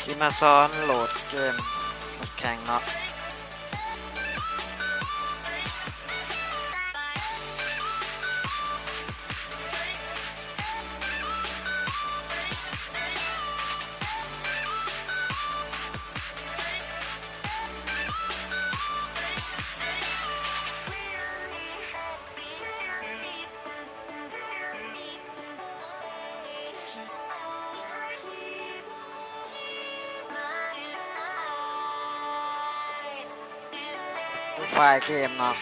ຊິມາສອນໂຫຼດເກມລົດແຂ່ງເນາະ. ໄຟລ໌ເກມເນາະ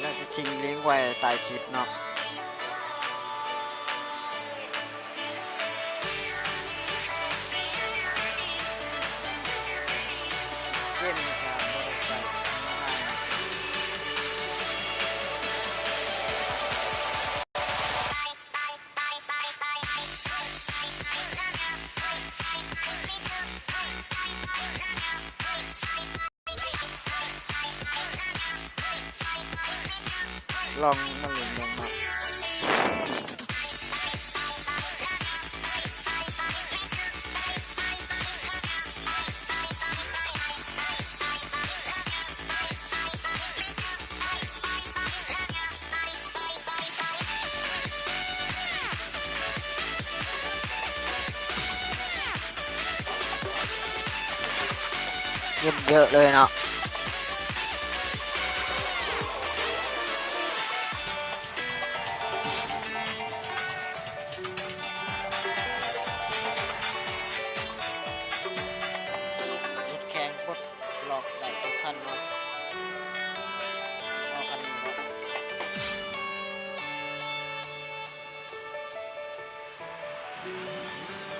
ແລ້ວຊິຖິ້ມລິ້ງໄວ້ໃຕ້ຄລິບເນາະ. ເກມນີ້ກໍບໍ່ໄດ້ໃຊ້ງ່າຍ. ລອງມາຫຼິ້ນເບິ່ງເນາະ. ເງິນເຍອະເລີຍເນາະ. ລົດແຂ່ງປົດລັອກໄດ້ທຸກຄັນເນາະ. ເອົາຄັນນີ້ເນາະ.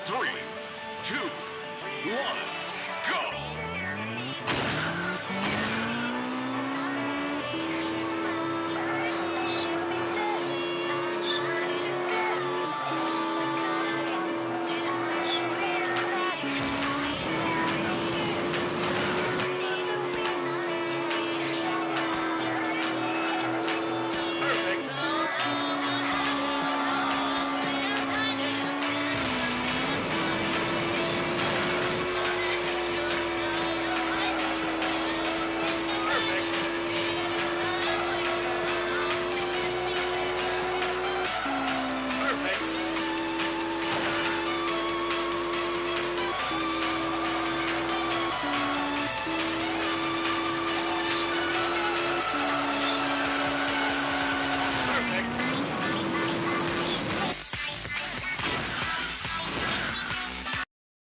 Three, two, one.